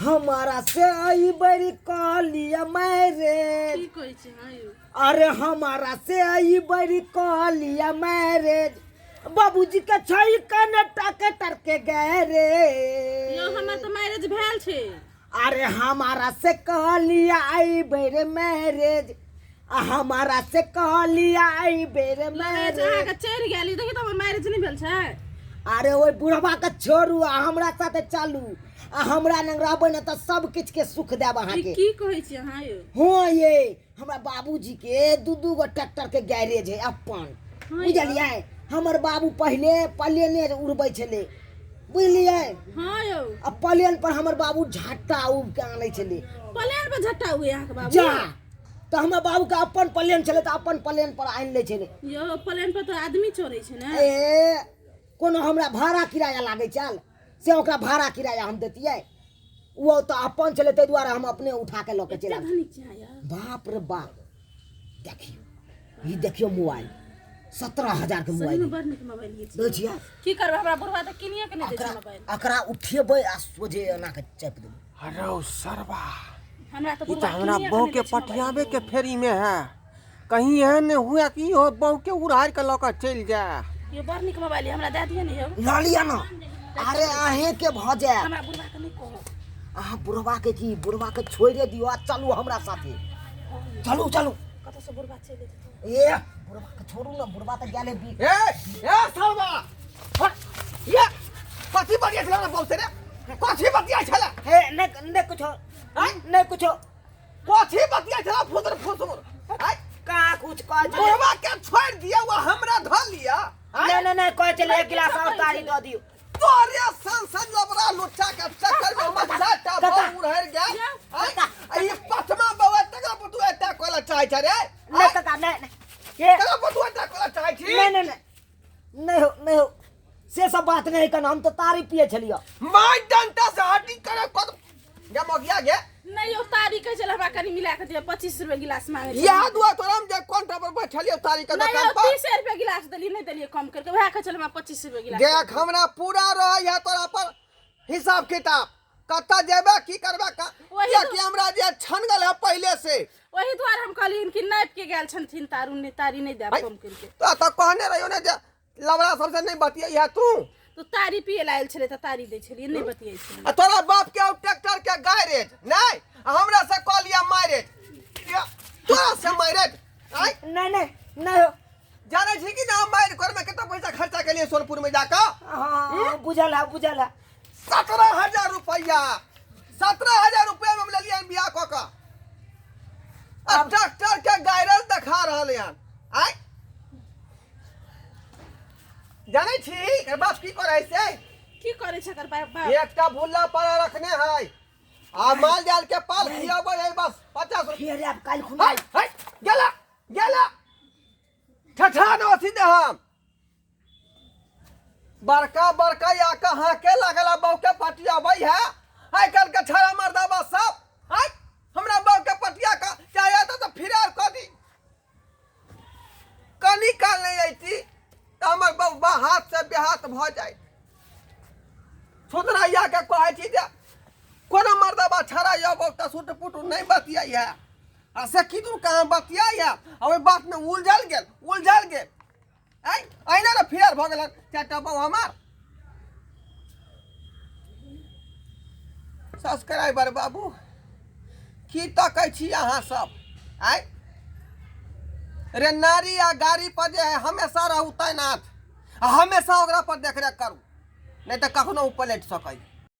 हमारा से आई बड़ी कहलिया मैरेज। की कहै छी? हाँ यौ। अरे हमारा से आई बड़ी कहलिया मैरेज, बाबूजी के छै कने ट्रैक्टर के गैरेज। यौ, हमर तऽ मैरेज भेल छै। अरे हमारा से कहलिया आई बेर मैरेज, आ हमारा से कहलिया आई बेर मैरेज मैरेज। अहाँके चढ़ि गेल ई, देखियौ तऽ हमर मैरेज नहि भेल छै। अरे ओहि बुढ़वा के छोड़ू आ हमरा साथे चलू, आ हमरा लग रहबै ने तऽ सब किछु के सुख देब ई अहाँके। की कहै छी अहाँ यौ? हाँ ये, हमरा बाबूजी के दू दू गो ट्रैक्टर के गैरेज है अपन। हाँ। बुझलियै? हमर बाबू पहिले प्लेने उड़बै छलै, बुझलियै? हाँ यौ। आ प्लेन पर हमर बाबू झट्टा उब के आनै छलै। प्लेन पर झट्टा हुए अहाँके बाबू? जा तऽ हमर बाबू के अपन प्लेन छलै तऽ अपन प्लेन पर आनि लै छलै। यौ, प्लेन पर तऽ आदमी चढ़ै छै ने। ए, कोनो हमरा भाड़ा किराया लागै छल से ओकरा भाड़ा किराया हम दैतियै? ओ तऽ अपन छलै, ताहि दुआरे हम अपने उठा के लऽ के चलि एते आयल। धनिक छै अहाँ यौ? बाप रे बाप, देखियौ, ई देखियौ मोबाइल, 17,000 के सही मोबाइल। में बड़ नीक मोबाइल ये दै छै। छियै। की करबै, हमरा बुढ़वा तऽ किनिए के नहि दै छै एकरा मोबाइल। एकरा उठेबै आ सोझे एना के चापि देबै। अरे ओ सरवा, हमरा तऽ ई तऽ बुढ़वा हमरा किनिए के बहू नहि के दै छै मोबाइल। पटियाबे के फेरी में है। कहीं एहन नहि हुए कि इहो बहू के उड़ारि के लऽ के चलि जाए। यौ, बड़ नीक मोबाइल ये, हमरा दए दिअ ने यौ। लऽ लिअ ने, अरे अहें के भऽ जायत। हमरा बुढ़वा के नहि कहब। अहाँ बुढ़वा के की, बुढ़वा के छोड़िए दियौ आ चलू हमरा साथे, चलू चलू। कतऽ से बुढ़वा चलि जेतै? ए, बुढ़वा के छोड़ू ने, बुढ़वा तऽ गेलै बी। ए ए सरवा, हट, ये कथी बतिया छला रे बहुते रे? कथी बतिया छला? हे, नहीं नहीं कुछो, नहीं कुछो। कथी बतिया छला फुसुर फुसुर? आय? कहाँ कुछ कहै छलै। बुढ़वा के छोड़ि दिया, वो हमरा धऽ लिया। नहीं नहीं नहीं, कहै छलै एक गिलास और तारी दऽ दियौ। तोरे सन सन लबड़ा लुच्चा के चक्कर में हमर चारटा काका। बहू उड़हरि गेल। आय, आ ई पचमा बौआ तकरा पर तू एटा कोला चाहै छ रे? नहीं काका, नहीं नहीं, ये तकरा पर तू एटा कोला चाहै छी? नहीं नहीं नहीं, नहीं हो, नहीं हो, से सब बात नहीं करना, हम तो तारी पिए छलियो। मार डंटा से हड्डी करे कद गे मगिया गे। नहि यौ, तारी कहै छलै हमरा कनि मिला कऽ दिअ, 25 रुपए गिलास मांगै छलै। याद हुआ तोरा हम जे काउंटर पर बैठलियो तारी के नहि दुकान यौ, पर? 30 रुपए गिलास देलियै, नहि देलियै कम करके, वएह कहै छलै हमरा 25 रुपए गिलास। देख, हमरा पूरा रहै है तोरा पर हिसाब किताब, कतऽ जेबे, की करबे का। वही कियाकि हमरा जे छनगल है पहले से। ओही दुआरे हम कहलियनि कि नापि के गेल छथिन तारू, नहि तारी नहि देब कम करके। तो तऽ कहने रहियो ने जे लबड़ा सबसे नहीं बतियै है तू। तो तारी पिए ला आयल छलै तऽ तारी दै छलियै, नहि बतियै छलियै। आ तोरा बाप के आउ ट्रैक्टर के गैरेज नहीं, आ हमरा से कह लिया मैरेज, तोरा से मैरेज आय? नहीं नहीं नहीं हो। जाने छी कि ना मैरेज करे में कितना पैसा खर्चा के लिए सोनपुर में जाकर? हाँ, बुझल है, बुझल है। 17,000 रुपया, 17,000 रुपया में हम लेलियै बियाह कऽ कऽ, आ ट्रैक्टर के गैरेज देखा रहल हन आय। जानै छी एकर बाप की करै से? की करै छै एकर बाप? बाप एकटा भुल्ला पारा रखने है आ माल जाल के पाल खियाबै है, बस 50 रुपया। फेर आब काल्हि खुना। है है, गेला गेला ठठा दो सीधे। हम बड़का बड़का या कहाँ के लागल बहू के पटियाबै है। आइ काल्हि के छड़ा मर्दाबा सब आइ हमरा बहू के पटिया का चाहे तो फिर आर कऽ दी। कनी काल नहि अयती तऽ हमर बौआ हाथसँ बेहाथ भऽ जाय। सुधरैयाके कहै छी जे कोनो मर्दबा छड़ा यौ बौ तऽ सुट पुट नहि बतियै है, आ से की दूर कहाँ बतियै है, आ ओहि बातमे उलझल गेल, उलझल गेल। आइ अहिना ने फेर भऽ गेल चारिटा बौ हमर। सब्सक्राइबर बाबू, की तकै छी अहाँ सब? आइ रे नारी आ गाड़ी पर जे है हमेशा रहू तैनात, आ हमेशा ओकरा पर देखरेख करू, नहि तऽ कखनो ओ पलटि सकै।